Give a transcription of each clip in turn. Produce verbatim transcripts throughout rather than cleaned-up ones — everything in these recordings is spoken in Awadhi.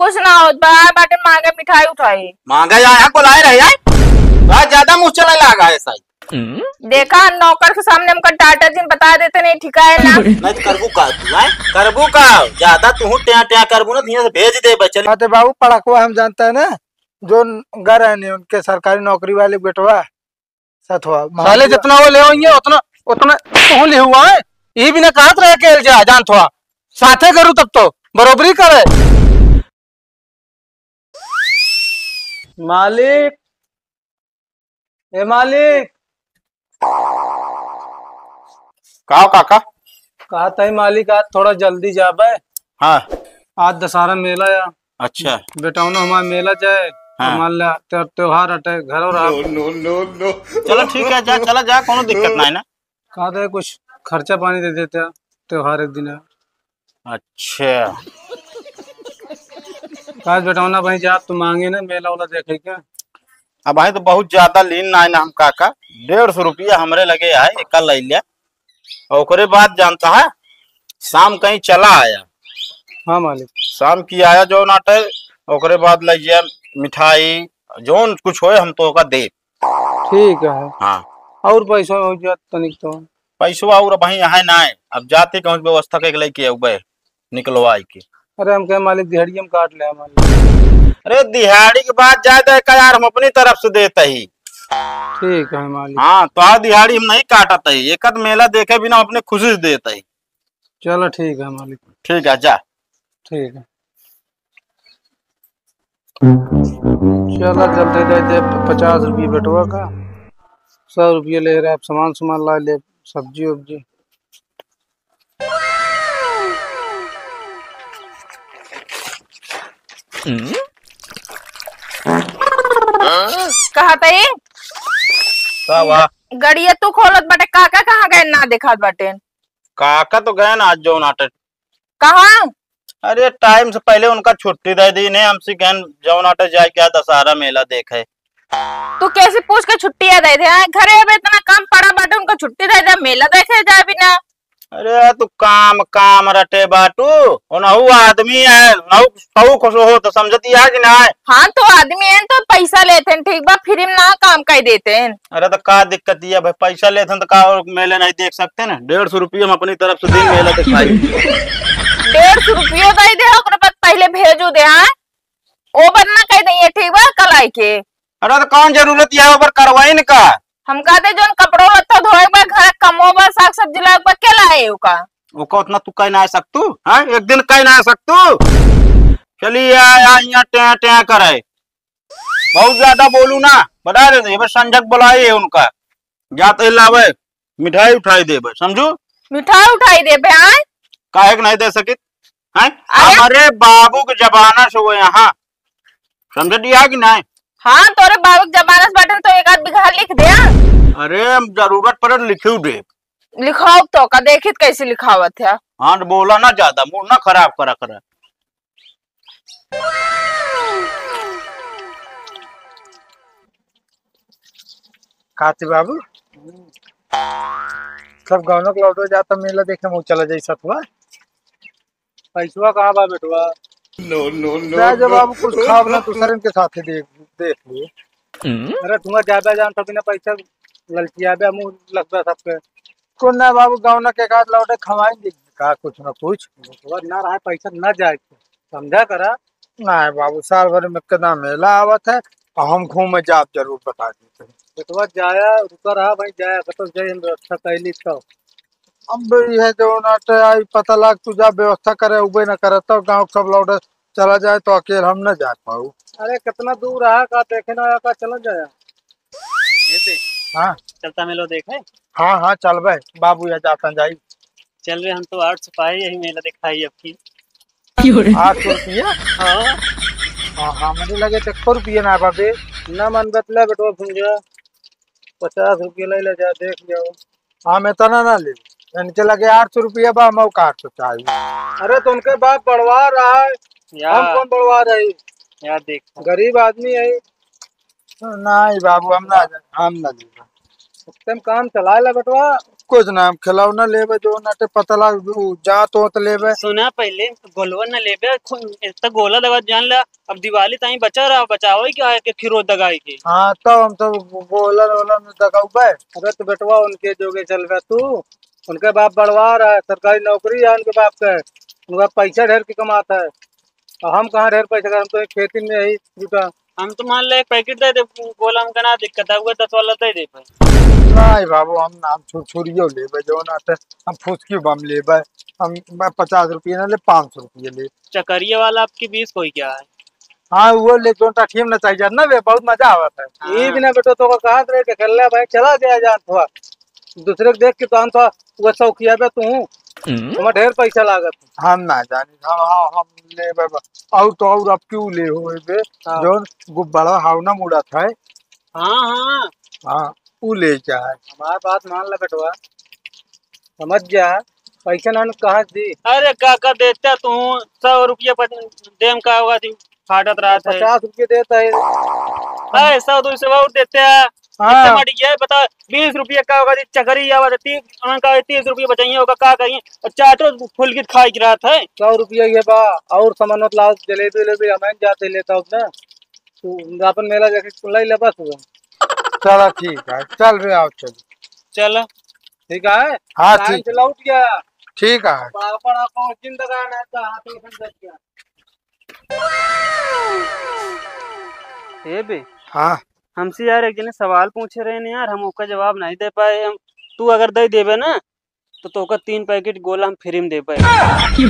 कुछ ना होत बा, बाटे मांगे मिठाई उठाई। मांगे आया, बोलाए रहे आए। बा ज्यादा मुँह चले लागा है साई। देखा, नौकर के सामने हमका डांटा जिन, बता देते नहीं, ठीक है ना? नहीं तो करबू का तू, हैं? करबू का? ज्यादा तू ट्या ट्या करबू ना, तो यहाँ से भेज दे बच्चे। बाते बाबू, पड़कवा हम जानता है ना, जो घर है नहीं उनके सरकारी नौकरी वाले बेटवा, सथवा। साले जितना वो ले होंगे, उतना, उतना तू ले हुआ है। ये भी ना कहत रहे के जा, जान थोड़ा। साथे करू तब तो, बरोबरी करे। मालिक, ए मालिक। का हो काका? कहत है मालिक, आज थोड़ा जल्दी जाबे। हाँ। आज दशहरा मेला या। अच्छा। बेटौना हमार मेला जाए, हाँ। हमार ला त्य-, त्योहार हटे, घरो रहा। चलो ठीक है, जा, चला जा, कोनो दिक्कत ना है ना। कहत है कुछ खर्चा पानी दे देते, त्योहार एक दिन है। अच्छा। काज बेटौना भाई, जा तू मांगे ना, मेला वाला देखे क्या? अब भाई तो बहुत ज्यादा लीन ना है ना हम काका, डेढ़ सौ रुपया हमरे लगे आए, एका ले लिया। और ओकरे बाद जानता है, शाम कहीं चला आया। हाँ मालिक। शाम की आया जो नाटे, ओकरे बाद ले लिया मिठाई, जौन कुछ होए हम तो ओका दे। ठीक है। हाँ। और पैसा हो जात तनिक तो। पैसवा और भाई यहाँ ना है, अब जाते कहूँ व्यवस्था के लेके अउबे निकलवाई के। अरे हम कहे मालिक दिहाड़िया में काट ले हमारे। अरे दिहाड़ी के बाद जाए दे का यार, हम अपनी तरफ से देते ही। ठीक है मालिक। हाँ, तो आ दिहाड़ी हम नहीं काटत ही, एक आध मेला देखे बिना अपने खुशी से देते ही। चलो ठीक है मालिक। ठीक है, जा। ठीक है। चला जल्दी दे दे पचास रुपये बेटवा का, सौ रुपये ले रहे, आप सामान सामान ला ले, सब्जी उब्जी। कहा तई? का बा? गड़िया तू खोलत बाटे, काका कहाँ गए ना देखात बाटे? काका तो गए ना आज जौन आटे। कहाँ? अरे टाइम से पहले उनका छुट्टी दे दी ने, हमसे कहन जौन आटे जाए क्या दशहरा मेला देखे। तू कैसे पूछ के छुट्टिया दे दे? हाँ, घरे अब इतना काम पड़ा बाटे, उनका छुट्टी दे दे, मेला देखे जाए बिना। अरे तू काम काम रटे बाटू, ओनहु आदमी है, नहु कहू खुश हो तो समझती है कि ना? हाँ तो आदमी है तो पैसा लेते हैं, ठीक बा, फ्री में ना काम कर देते हैं। अरे तो का दिक्कत ये भाई, पैसा लेते हैं तो का और मेले नहीं देख सकते ना? डेढ़ सौ रुपये हम अपनी तरफ से दिन मेला दिखाई। डेढ़ सौ रुपये दे दे, ओकरे बाद पहले भेजू दे, हाँ? ओ बदना कह दइए, ठीक बा, कल आई के। अरे तो कौन जरूरत है ओपर करवाइन का? हम कहते जोन कपड़ो लत्ता धोए बा, घर कमो बा, साग सब्जी लाए बा, के लाए ओका? ओका उतना तू कह ना सकतू, हैं? एक दिन कह ना सकतू। चलिए आ, आ, यहाँ टें टें करे। बहुत ज्यादा बोलू ना, बता दे, ये बस संजय बुलाए है उनका। जाते लावे, मिठाई उठाई देबे, समझू? मिठाई उठाई देबे, आय? काहे के नहीं दे सकित? हैं? अरे! हमारे बाबू के जमाना से वो यहाँ, समझ दिया कि नहीं? हाँ, तोरे बाबू के जमाना से बाटे तो एक आध बीघा लिख दे। अरे, हम जरूरत पड़े तो लिखियो दे। लिखाओ तो का, देखित कैसे लिखावत है। हाँ, तो बोला ना ज्यादा, मूड ना खराब करा करा। काती बाबू, सब गौनक लौटो जाता, मेला देखे मुँह चला जाई सथवा। पैसवा कहाँ बा बेटवा? नो, नो, नो, जा जब नो। बाबू कुछ खाओ ना, दूसरन के साथे देख, देख लो। अरे तुम ज्यादा जान तो बिना पैसा ललचियाबे मुँह लगता सबके। कौन ना बाबू, गौनक एक आध लौटे खवाएंगे का कुछ ना कुछ। बेटवा ना रहा पैसा ना जाए, समझा करा। नहीं बाबू, साल भर में कितना मेला आवत है, और हम घूमे जाब जरूर बता देते हैं। बेटवा जाया, रुका रहा भाई, जाया, कतो जाए, हम व्यवस्था कैली तो। अब यह जो ना तो आई पता लाग, तू जा व्यवस्था करे, उबे ना करे, तो गाँव सब लौटे चला जाए, तो अकेल हम ना जा पाऊ। अरे कितना दूर रहा, का देखे ना आया, का चला जाया। ये दे। हाँ। चलता मेलो देखे। हाँ, हाँ, चलबे, बाबू या जाता जाई। चल रे, हम तो आठ सिपाही यही मेला दिखाई अब की। आठ सौ रुपया? हाँ। हाँ, हाँ, मुझे लगे तो एक रुपया ना बाबे। ना मन बतला बेटवा भुंजा, पचास रुपया ले ले जा, देख जाओ। हम इतना ना ले, इनके लगे आठ सौ रुपया बा, हम का आठ सौ चाहिए। अरे तो उनके बाप बढ़वा रहा है, या। हम कौन बढ़वा रही? या देख। गरीब आदमी है। नहीं बाबू, हम ना, हम ना लेबे। तुम काम चलाए ला बेटवा। कुछ ना, हम खिलौना लेबे, जो नाटे पतला उ जात होत लेबे। सुना, पहिले गोलवा न लेबे, खु-, इतना गोला दवा जान ला। अब दिवाली ताई बचा रहा, बचावे के आए के खिरो दगाई के। हाँ, तो हम तो गोला वोला न दगाउबे। अरे तो बेटवा, उनके जोगे चलबे तू, उनके बाप बड़वार है, सरकारी नौकरी है उनके बाप के, उनका पैसा ढेर के कमाता है। और हम कहाँ ढेर पैसा, हम तो एक खेती में ही जुटा। हम तो मान ले एक पैकेट दे दे, गोला हमका ना दिक्कत है, वो दस वाला दे दे भाई। नहीं बाबू, हम ना, हम छुरछुरियो लेबे, जो ना ते हम फुसकी बम लेबे, हम, मैं पचास रुपये ना ले, पाँच सौ रुपये ले। चकरिया वाला आपकी बीस कोई क्या है? हाँ, वो ले, जो टठियम ना चाहिए ना बे, बहुत मजा आवत है। हाँ। ये बिना बेटो तो का कहा रे, देखल ले भाई, चला गया जान थोड़ा। दूसरे के देख के तो हम तो वो शौकिया बे तू, हम्म। तुम्हारा ढेर पैसा लागत। हम ना जानी, हम, हम, हम लेबे बा। और तो और अब क्यों ले हो बे? हाँ। जौन गुब्बारा हावना मुड़त है। हाँ, हाँ। हाँ, ऊ ले जाए। हमार बात मान ले बेटवा, समझ जा, पैसा ना कहाँ से दी? अरे काका, देता तू सौ रुपया पच-, देम का होगा थी, फाटत रात है। पचास रुपया देता है। अरे सौ दो सौ और देते हैं। हाँ। इतना मर गया है, बता, बीस रुपया का होगा, चकरी आवा तो तीस, उनका तीस रुपया बचाइए होगा, का करिए? और चार तो फुलकी खाए की रात है। सौ रुपया ये बा, और सामान मत लाओ, जलेबी उलेबी हमें जाते लेता हूँ ना, तू अपन मेला जाके लाई ले बस वो। चला ठीक है, चल रे, आओ चल। चल। ठीक है? हाँ, time ठीक। से लौट गया। ठीक है। पापड़ आपको जिंदगा ना था, हाथ में बच गया। ए बे, हाँ। हमसे यार एक जने सवाल पूछे रहे ने यार, हम ओका जवाब नहीं दे पाए। हम, तू अगर दे देबे ना, तो तोका तीन पैकेट गोला हम free में देबे। सही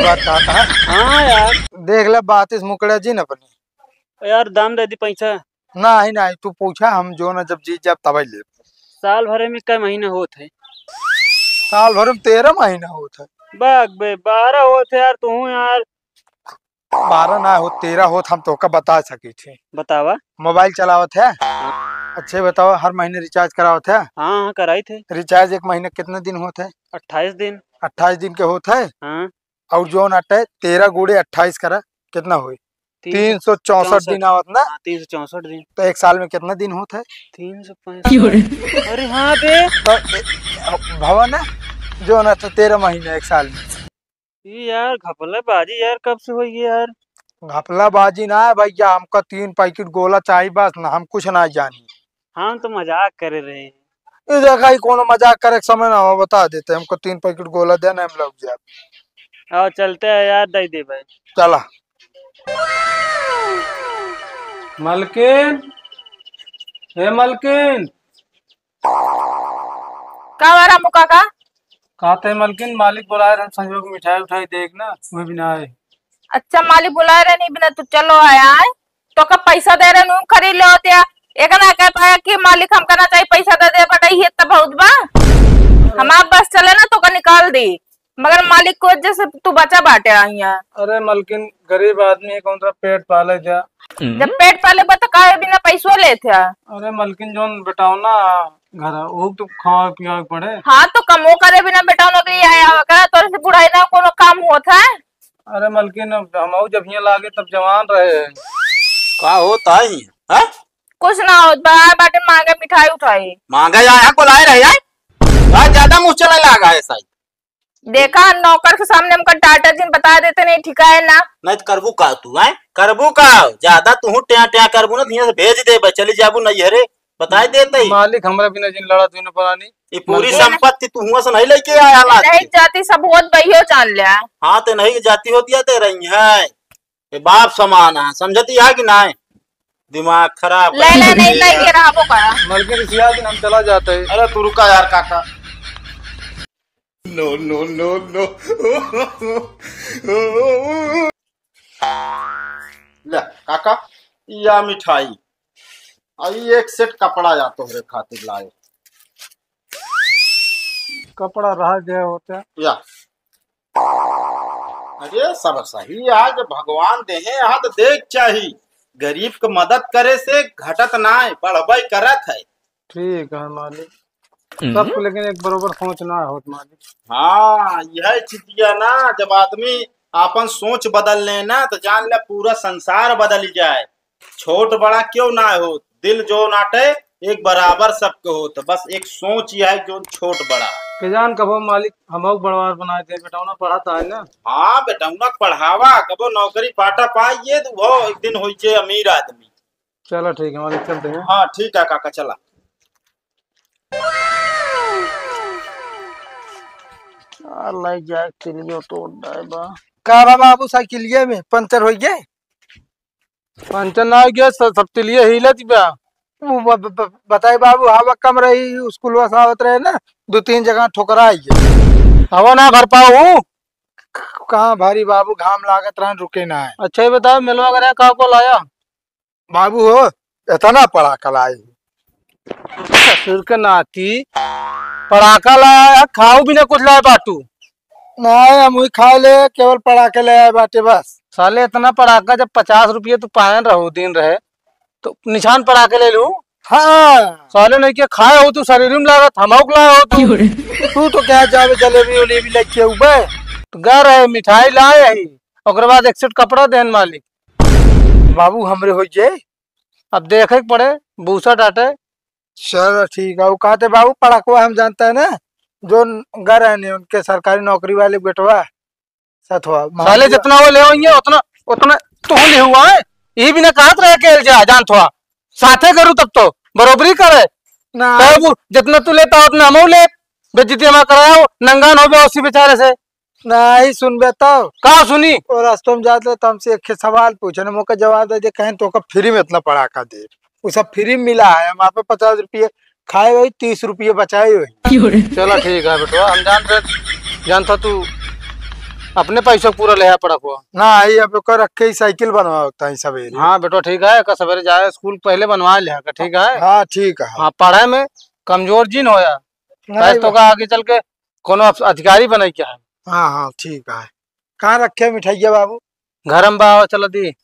बात कहा था। हाँ यार। देख ले, बात इस मुकड़ा जी न अपनी। यार, दाम दे दी पैसा। नहीं, नहीं, तू पूछा, हम जो ना जब जीत जाब तब ले। साल भरे में कै महीना होत है? साल भर में तेरह महीना होत है। बाग बे, बारह होत है यार, तू यार। बारह ना हो, तेरह होत, हम तोका बता सकी थी। बतावा। मोबाइल चलावत है? हाँ। अच्छे बताओ, हर महीने recharge करावत है? हाँ, हाँ, कराई थे। Recharge एक महीने कितने दिन होत है? अट्ठाईस दिन। अट्ठाईस दिन के होत है? हाँ। और जो नाटे तेरह गुणे अट्ठाईस करा, कितना होई? तीन सौ चौसठ। तीन सौ चौसठ दिन आवत ना? हाँ, तीन सौ चौसठ दिन। तो एक साल में कितना दिन होत है? तीन सौ पैंसठ। अरे हाँ बे। तो, ए, भवन है, जो ना तो तेरह महीने एक साल में। ई यार घपलाबाजी यार, कब से होई है यार? घपलाबाजी ना है भैया, हमका तीन पैकेट गोला चाही बस ना, हम कुछ ना जानी। हम तो मजाक करे रहे। ई देखा, ई कोनो मजाक करे के समय ना हो, बता देते, हमका तीन पैकेट गोला देना, हम लौट जाब। आओ चलते हैं यार, दे दे भाई। चला। मलकिन, हे मलकिन। का हो रामू काका? कहते हैं मलकिन, मालिक बुलाए रहे, संजोग मिठाई उठाई देख ना, वह भी ना आए। अच्छा, मालिक बुलाए रहे, नहीं बिना तू चलो आया है, तो का पैसा दे रहे, नून खरीद ले होते हैं। एक ना कह पाया कि मालिक हमका ना चाहिए, पैसा दे दे, बटाई है तब बहुत बा। हमार बस चले ना तो का निकाल दी। मगर मालिक को वजह से तू बचा बाटे हियाँ। अरे मलकिन, गरीब आदमी है, कौन सा पेट पाले जा? जब पेट पाले बा तो काहे बिना पैसो लेत है? अरे मलकिन, जौन बेटावना घर है, वो तो खावे पियावे के पड़े। हाँ, तो कमो करे बिना बेटावना के लिए आया हुआ करा, तोरे से बुढ़ाई ना कोनो काम होत है? अरे मलकिन, अब हम जब हियाँ लागे तब जवान रहे। का होता है हियाँ? हैं? कुछ ना होत बा, बाटे मांगे मिठाई उठाई। मांगे आया को लाए रहे हैं? आज ज्यादा मुँह चले लागा है साई। देखा, नौकर के सामने हमका डांटा जिन, बता देते नहीं, ठीक है ना? नहीं तो करबू का तू, हैं? करबू का? ज्यादा तू ट्या ट्या करबू ना, तो हियाँ से भेज देबे, चली जाबू नैहरे, बताई देते ही। मालिक हमरा बिना जिन लड़ा दुनो परानी। ये पूरी मलकिन संपत्ति तू हुआ से नहीं लेके आया लाग नहीं के। जाती, सब होत बहियो जान लिया। हाँ, तो नहीं जाती होती है, ते रही है। ये बाप समान है, समझती है कि नहीं? दिमाग खराब ले, है। ले, नहीं, नहीं, ये रहा वो करा। मलकिन रिसिया दिन हम चला जाते हैं। अरे तू रुका यार काका। No, no, no, no। ले, काका, या मिठाई, आ, ई एक सेट कपड़ा या तोहरे खातिर लाए। कपड़ा रह गया होता। या। अरे, सब सही है, जब भगवान देहे हैं, तो देख चाही। गरीब के मदद करे से घटत ना है, बढ़बे करत है। ठीक है मालिक। हम्म। सबको लेकिन एक बरोबर सोच ना होत मालिक। हाँ, यह चीजिया ना, जब आदमी आपन सोच बदल ले ना, तो जान ले पूरा संसार बदल जाए। छोट बड़ा क्यों ना हो, दिल जो नाटे, एक बराबर सबके होत, बस एक सोच यह है जो छोट बड़ा। के जान कबो मालिक हमहू बड़वार बनाए दे, बेटौना पढ़त है ना। हाँ, बेटौना के पढ़ावा, कबो नौकरी पाटा पाइए तो वो एक दिन होइए अमीर आदमी। चलो ठीक है मालिक, चलते हैं। हाँ ठीक है काका, चला। आ, ले जाए तिलियो तोड़ दे बा। का बा बाबू, साइकिलिया में पंचर हो गए? पंचर ना हो गया, सब, सब तिलिया हिलत बा। वो ब-, ब-, ब-, बताई बाबू, हवा कम रही, स्कूलवा से आवत रहे ना, दो तीन जगह ठोकरा आई है। हवा ना भर पाऊ। कहाँ भारी बाबू, घाम लागत रहन, रुके ना है। अच्छा, ये बताओ, मेलवा करे का को लाया? बाबू हो, इतना पड़ाका लाए। ससुर के नाती, पड़ाका लाया है, खाऊ भी ना कुछ लाए बाटू। नहीं, हम वही खा ले, केवल पड़ाके ले आए बाटे बस। साले, इतना पड़ाका जब पचास रुपये तू पायन रहो दिन रहे, तो निशान पड़ाके ले लू। हाँ। साले, नहीं के खाए हो तू, शरीर में लागत, हम लाए हो तू। तू तो क्या जावे, जलेबी उलेबी लेके उबे। तो गा रहे, मिठाई लाए ही, ओकरे बाद एक सेट कपड़ा देन मालिक। बाबू, हमरे हो जाए। अब देखे के पड़े, भूसा डाटे। चलो ठीक है, वो कहते बाबू पड़ाकवा हम जानता है ना, जो घर है नहीं, उनके सरकारी नौकरी वाले बेटवा, सथवा। साले, जितना वो ले होंगे, उतना, उतना तू ले हुआ है। ये भी ना कहत रहे के जा, जान थोड़ा। साथे करू तब तो बरोबरी करे। ना। तब जितना तू लेता, उतना हमहू ले। बेइज्जती हमार कराओ, नंगान हो गया उसी बेचारे से। नहीं सुनबे तब। का सुनी? वो रास्ता में जात रहे, तो हमसे एक सवाल पूछे ना, मौका जवाब दे दे, कहें तो का फ्री में इतना पड़ाका दे। वो सब फ्री में मिला है, हम आप पचास रुपये खाए वही, तीस रुपये बचाए वही। चला ठीक है बेटवा, हम जानते, जानता तू अपने पैसों पूरा ले पड़ाको। ना, ये अब ओकर रख के ही साइकिल बनवा होता है सवेरे। हाँ बेटवा, ठीक है, का सवेरे जाए स्कूल पहले बनवा ले का, ठीक है? हाँ, ठीक है। हाँ, पढ़ाई में कमजोर जिन होया। नहीं बस तो बा- का आगे चल के कोनो अफ-, अधिकारी बने क्या है? हाँ, हाँ, ठीक है। कहाँ रखे मिठाइया बाबू? घर में बा, चला दी।